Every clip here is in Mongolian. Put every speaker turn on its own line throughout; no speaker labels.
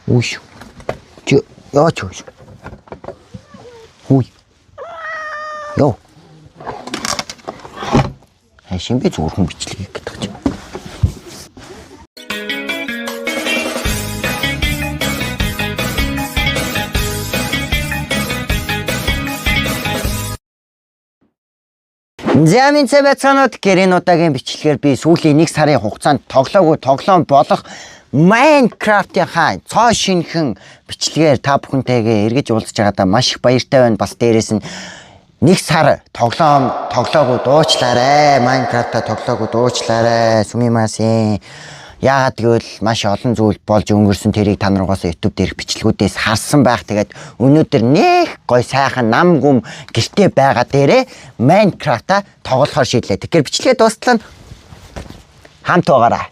Үш. Чи яач вэ? Хүй. Йоо. Хайшин би зүрхэн бичлэг гэдэг чи. За минь цэвэцанууд гэрийн удаагийн бичлэгээр би сүүлийн 1 сарын хугацаанд тоглоогүй тоглоом болох Minecraft-ийнхаа цоо шинхэн бичлэгээр та бүхэнтэйгээ эргэж уулзж байгаадаа маш их баяртай байна. Бас дээрээс нь 1 сар тоглоом тоглоогүй дуучлаарэ. Minecraft-а тоглоогүй дуучлаарэ. Сумимасэн. Яагаад гэвэл маш олон зүйл болж өнгөрсөн, тэрийг та нар угаасаа YouTube дээрх бичлэгүүдээс харсан байх. Тэгээд өнөөдөр нэх гой сайхан нам гүм гэрте байгаа дээрээ Minecraft-а тоглохоор шийдлээ. Тэгэхээр бичлэгээ дуустал нь хамт байгаарай.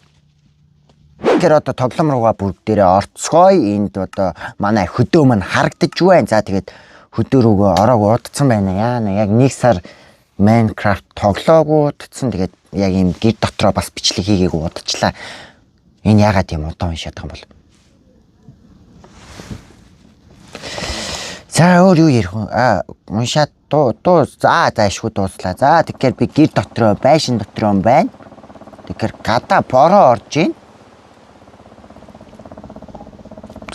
Тэгэхээр одоо тоглоом руугаа бүгдээрээ орцгоё. Энд одоо манай хөдөө мань харагдаж байна. За тэгээд хөдөө рүүгээ ороог удцсан байна. Яана яг 1 сар Minecraft тоглоогүй удцсан. Тэгээд яг ийм гэр дотроо бас бичлэг хийгээгүй удчлаа. Энэ яагаад юм удаан уншаад байгаа юм бол? За өөр юу ярих вэ? Аа уншаад дуу дуу за за ашгүй дууслаа. За тэгэхээр би гэр дотроо байшин дотроо байна. Тэгэхээр гадаа бороо орж ийн.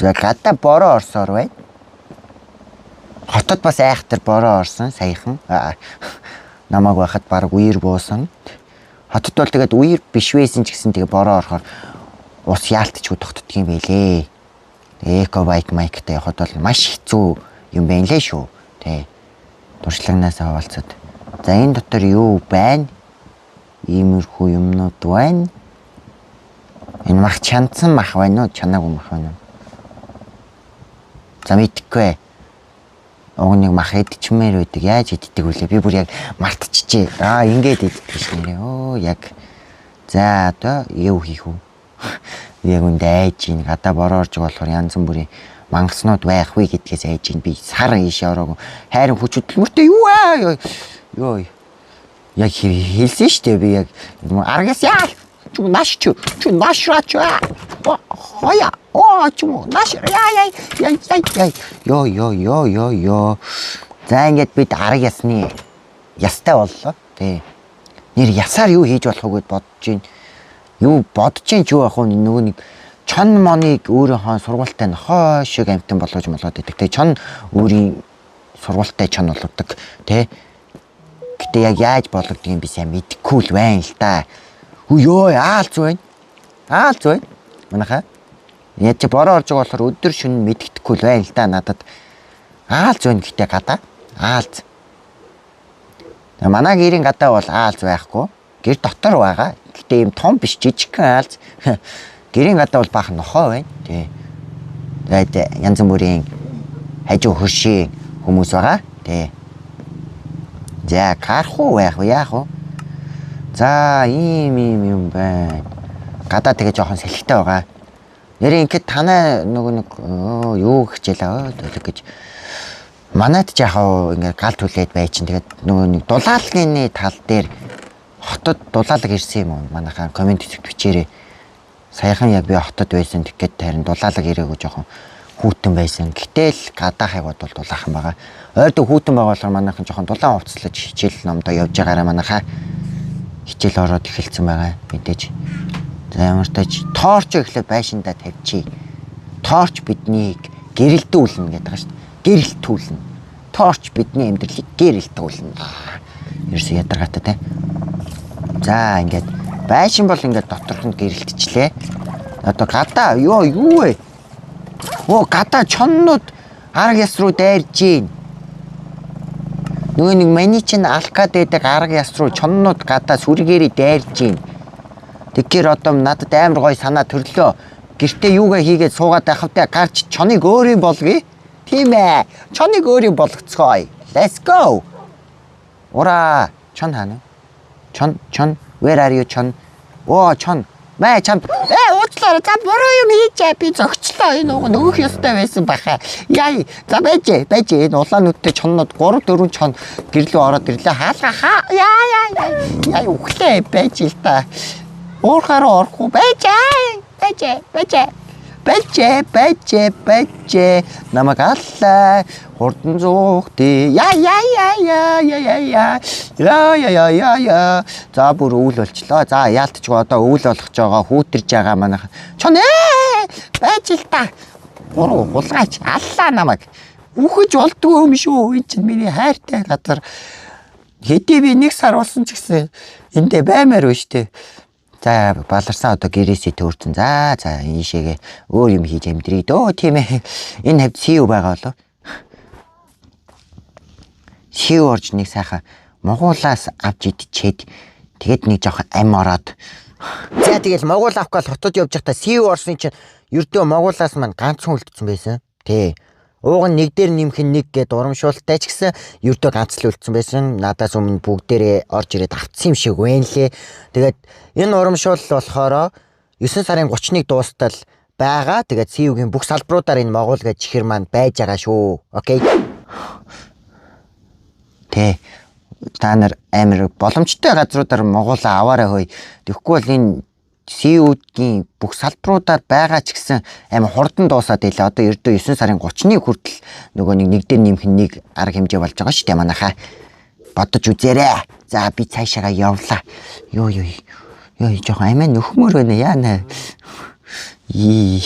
За гадаа бороо орсоор байна. Хотод бас айхтар бороо орсон саяхан. Намайг байхад баг үер буусан. Хотод бол тэгээд үер биш байсан ч гэсэн тэгээд бороо орохоор ус яалтчгүй тогтдго юм байлээ. Эко байк майктай явхад бол маш хэцүү юм байна лээ шүү. Тэ. Туршлаганаас хаваалцаад. За энэ дотор юу байна? Иймэрхүү юмнууд байна. Энэ мах чандсан мах байна уу? Чанаагүй мах байна уу? За мэдэхгүй. Уг нэг мах идчихмээр байдаг. Яаж иддэг вүлээ? Би бүр яг мартчихжээ. Аа ингээд иддэг ш нэрээ. Өө яг. За одоо юу хийх вэ? Яг үндэ айж ийн гадаа бороо орж байгаа болохоор янз бүрийн мангаснууд байх вэ гэдгээс айж ийн. Би сар ийшээ ороогүй. Хайрын хүч хөдөлмөртэй юу аа? Йоо. Яг хэлсэн шүү дээ би яг аргас яа. Чү наш чү чү наш ра чү. Хоя. Оо чү наш яа яа яа яа. Йоо ёо ёо ёо ёо. За ингээд бид арга ясны ястай боллоо. Тэ. Нэр ясаар юу хийж болох вэ гэд бодож ийн. Юу бодож ийн ч юу ах вэ нөгөө нэг чон моныг өөрийнхөө сургуультай нохой шиг амтан болгож молоод идэг. Тэ чон өөрийн сургуультай чон болгодог. Тэ. Гэтэ яг яаж болгодгийг би сайн мэдэхгүй л байна л да. Хүү ёо аалз байна. Аалз байна. Манайхаа. Яг чи бороо орж байгаа болохоор өдөр шөнө мэддэхгүй л байна л да надад. Аалз байна гэтэ гадаа. Аалз. Манай гэрийн гадаа бол аалз байхгүй. Гэр дотор байгаа. Гэтэ ийм том биш жижигхэн аалз. Гэрийн гадаа бол баахан нохоо байна. Тэ. Тэгээд янз бүрийн хажуу хөршийн хүмүүс байгаа. Тэ. За гарах уу байх уу яах вэ? За ийм ийм юм байна. Гадаа тэгээ жоохон салхитай байгаа. Нэрээ ингээд танай нөгөө нэг юу хичээлээ төлөг гэж манайд ч яхаа ингээд гал түлээд бай чинь тэгээд нөгөө нэг дулаалгын тал дээр хотод дулаалаг ирсэн юм уу? Манайхаа коммент хэсэгт бичээрэй. Саяхан яг би хотод байсан. Тэгэхээр харин дулаалаг ирээгүй жоохон хүүтэн байсан. Гэтэл гадаахыг бодвол дулаахан байгаа. Ойрд хүүтэн байгаа болохоор манайхан жоохон дулаан хувцаслаж хичээл номдоо явж байгаараа манайхаа хичээл ороод эхэлсэн байгаа. Мэдээж. За ямар ч тач торч эхлээд байшиндаа тавьчих. Торч биднийг гэрэлтүүлнэ гэдэг байгаа шүү дээ. Гэрэлтүүлнэ. Торч бидний амьдралыг гэрэлтүүлнэ. Ерөөсөө ядаргаатай те. За ингээд байшин бол ингээд доторх нь гэрэлтчлээ. Одоо гадаа ёо юу вэ? Оо гадаа чоннууд арга яс руу дайрж гин. Нөгөө нэг маний чинь алкад байдаг арга яс руу чоннууд гадаа сүргээрээ дайрж гин. Тэгэхээр одоо надад амар гоё санаа төрлөө. Гэртээ юугаа хийгээд суугаад байх вэ? Гарч чоныг өөрийн болгоё. Тийм ээ. Чоныг өөрийн болгоцгоё. Let's go. Ура. Чон хаана? Чон чон where are you чон? Оо чон. Мэ чам. Уучлаарай. За буруу юм хийжээ. Би зогчлоо. Энэ уг нөгөөх ёстой байсан баха. Яа. За байж байж энэ улаан нүдтэй чоннод 3 4 чон гэрлүү ороод ирлээ. Хаалга хаа. Яа яа яа. Үхлээ байж л та. Уурхаараа орохгүй байж. Байж байж. Бажээ, бажээ, бажээ. Намайг аллаа. Хурдан зуухти. Я я я я я я я. Я я я я я. За бүр өвөл болчлоо. За яалтчгүй одоо өвөл болох ч байгаа, хүүтэрж байгаа манайх. Чон ээ! Байж л та. Гурав хулгайч аллаа намайг. Үхэж болдгоо юм шүү. Энэ чинь миний хайртай газар. Хэдий би нэг сар болсон ч гэсэн эндээ баймаар байна шүү дээ. За баларсан одоо гэрээсээ төөрцөн. За за ийшээгээ өөр юм хийж амьдрий дөө тийм ээ. Энэ хавьд сив байгаа болов. Сив орж нэг сайхан Монголаас авч идчихэд тэгээд нэг жоохон ам ороод. За тэгэл Монгол авах гал хотод явж байхдаа сив орсон чинь ердөө Монголаас маань ганцхан үлдсэн байсан. Тий. Ууг нь нэг дээр нэмэх нь нэг гээд урамшуултай ч гэсэн ердөө ганц л үлдсэн байсан. Надаас өмнө бүгдээрээ орж ирээд авцсан юм шиг байна лээ. Тэгээд энэ урамшуул болохоор 9 сарын 31 дуустал байгаа. Тэгээд CU-гийн бүх салбаруудаар энэ Монгол гэж чихэр маань байж байгаа шүү. Окей. Тэ. Та нар амар боломжтой газруудаар Монголоо аваарай хөөе. Тэгэхгүй бол энэ CU-гийн бүх салбаруудаар байгаа ч гэсэн амар хурдан дуусаад байлаа. Одоо ердөө 9 сарын 30-ны хүртэл нөгөө нэг дээр нэмэх нь нэг арга хэмжээ болж байгаа шүү дээ манайхаа. Бодож үзээрэй. За би цаашаага явлаа. Йоо ёо. Йоо жоохон амиа нөхмөр байна яана. Ий.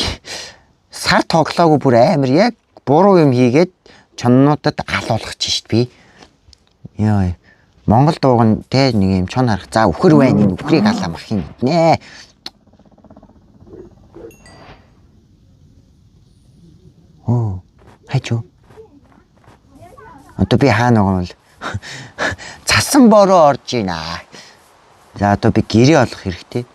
Сар тоглоогүй бүр амар яг буруу юм хийгээд чоннуудад алуулах чинь шүү дээ би. Йоо. Монгол дууг нь тэ нэг юм чон харах. За үхэр байна энэ үхрийг алаа мах юм нэ. Оо, хажуу. Одоо би хаана байгаа юм бол цасан бороо орж байна. За одоо би гэрээ олох хэрэгтэй.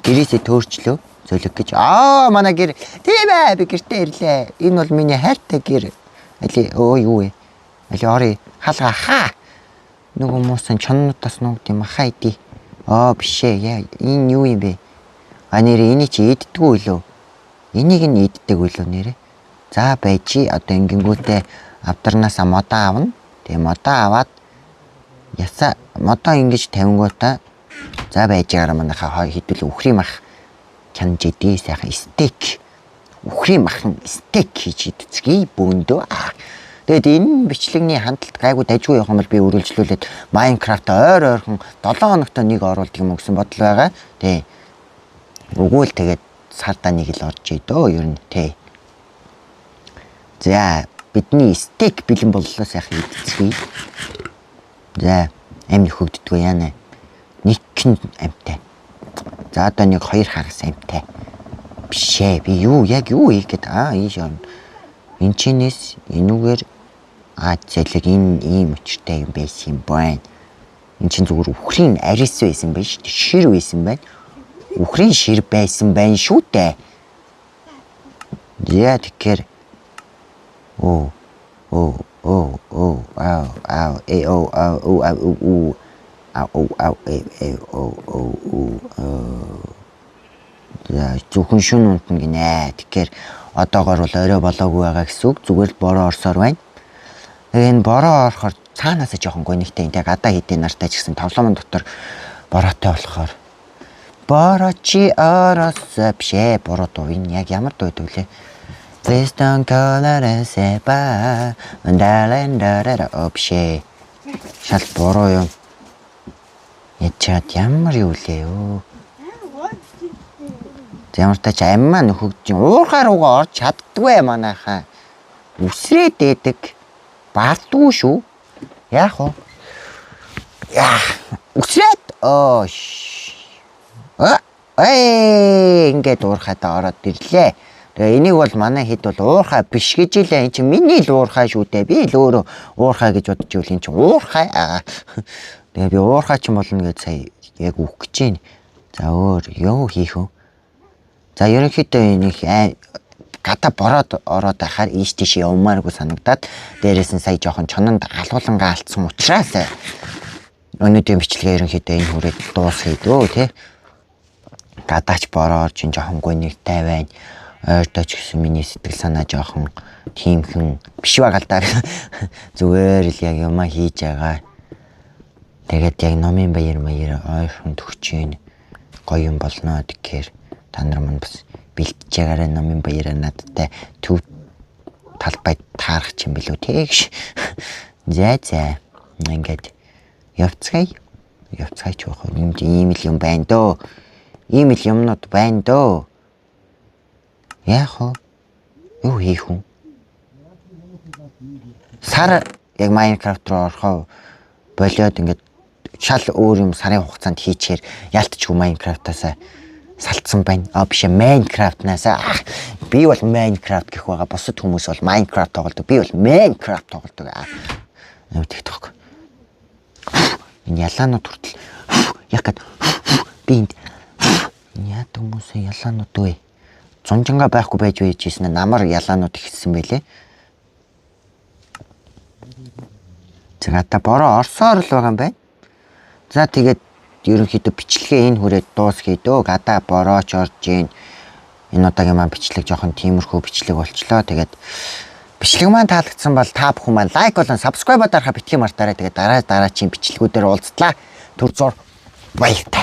Гэрээсээ төөрчлөө. Зөлөг гэж. Аа манай гэр. Тийм ээ би гэртээ ирлээ. Энэ бол миний хайртай гэр. Али өө юу вэ? Али орё. Халга хаа. Нөгөө муусан чоннуудаас нуугд юм хаа иди. Аа биш ээ. Яа энэ юу юм бэ? А нэрээ энийг чи иддгүү лөө? Энийг нь иддэг үлээ нэрээ. За байж одоо ингэнгүүтээ авдарнаасаа модоо авна. Тэгээ модоо аваад ясаа модоо ингэж тавингуудаа за байж байгаараа манайхаа хэдүүл үхрийн мах чанж идээ сайхан стейк. Үхрийн махан стейк хийж идцгээе бөөндөө. Тэгээд энэ бичлэгний хандлт гайгүй дажгүй явах юм бол би үргэлжлүүлээд Minecraft ойр ойрхон 7 хоногт нэг оруулдаг юм гэсэн бодол байгаа. Тэ. Үгүй л тэгээд сарда нэг л орж идөө ер нь тэ. За бидний стейк бэлэн боллоо сайхан идцгээе. За амь нөхөгддгөө яана. Нэгэн амтай. За одоо нэг 2 хагас амтай. Биш ээ би юу яг юу хийх гээд аа ийш орно. Энэ чинээс энүүгээр аа зэлэг энэ ийм учиртай юм байсан юм байна. Энэ чинь зүгээр үхрийн арис байсан байх шүү дээ. Шир байсан байна. Үхрийн шир байсан байна шүү дээ. Яа тэгэхээр оо оо оо оо аа аа э о а о а у у а о а э э о о у за зөвхөн шүн унтна гинэ. Тэгэхээр одоогор бол орой болоогүй байгаа гэсэн үг. Зүгээр л бороо орсоор байна. Тэгээ энэ бороо орохоор цаанаасаа жоохон гонигтай энэ гадаа хэдийн нартай ч гэсэн тоглоомн дотор бороотой болохоор бороо чи ороосоо биш ээ буруу дуу энэ яг ямар дуу гэдэг вүлээ. Please don't call and say bye. Биш ээ. Шал буруу юм. Ячаад ямар юу лээ өө. Ямар тач аммаа нөхөгдөж уурхаа руугаа орж чаддгүй манайхаа. Үсрээд байдаг. Бардгүй шүү. Яах вэ? Яа, үсрээд оо. Ээ ингээд уурхайдаа ороод ирлээ. Тэгээ энийг бол манай хэд бол уурхай биш гэж илээ. Энд чинь миний л уурхай шүү дээ. Би л өөрөө уурхай гэж бодож ивэл энэ чинь уурхай. Тэгээ би уурхай ч юм болно гэж сая яг үхэх гэж байна. За өөр юу хийх вэ? За ерөнхийдөө энийг гадаа бороод ороод байхаар ийш тийш явмааргүй санагдаад дээрээс нь сая жоохон чононд алуулангаа алдсан учраас өнөөдрийн бичлэгээ ерөнхийдөө энэ хүрээд дуусгая дөө тий. Гадаач бороо орж ин жоохон гонигтай байна. Ойрдоо ч гэсэн миний сэтгэл санаа жоохон тиймхэн биш байгаа л да. Зүгээр л яг юмаа хийж байгаа. Тэгээд яг номын баяр маяр ойрхон төгч гин гоё юм болно тэгэхээр та нар мань бас Бэлтэж байгаарай, номын баяраа надтай төв талбай таарах юм билүү тэгш. За за. Ингээд явцгаая. Явцгаая ч яах вэ? Ийм л юм байна дөө. Ийм л юмнууд байна дөө. Яах вэ? Юу хийх вэ? Сар яг Minecraft руу орохоо болиод ингээд шал өөр юм сарын хугацаанд хийчихээр яалтчгүй Minecraft-аас салтсан байна. А, биш ээ, Minecraft-наас. Би бол Minecraft гэх байгаа. Бусад хүмүүс бол Minecraft тоглодог. Би бол Minecraft тоглодог. Аа. Тэгдэг. Энэ ялаанууд хүртэл яг гэд би энд яадаг хүмүүсээ ялаанууд вэ? Зунжингаа байхгүй байж байсан намар ялаанууд ихсэн байлээ. За, одоо бороо орсоор л байгаа юм байна. За, тэгээд ерөнхийдөө бичлэгээ энэ хүрээд дуусгая дөө. Гадаа борооч орж гин. Энэ удаагийн маань бичлэг жоохон тиймэрхүү бичлэг болчлоо. Тэгээд бичлэг маань таалагдсан бол та бүхэн маань like болон subscribe дарахаа битгий мартаарай. Тэгээд дараа дараачийн бичлэгүүдээр уулзтлаа. Түр зуур баяртай.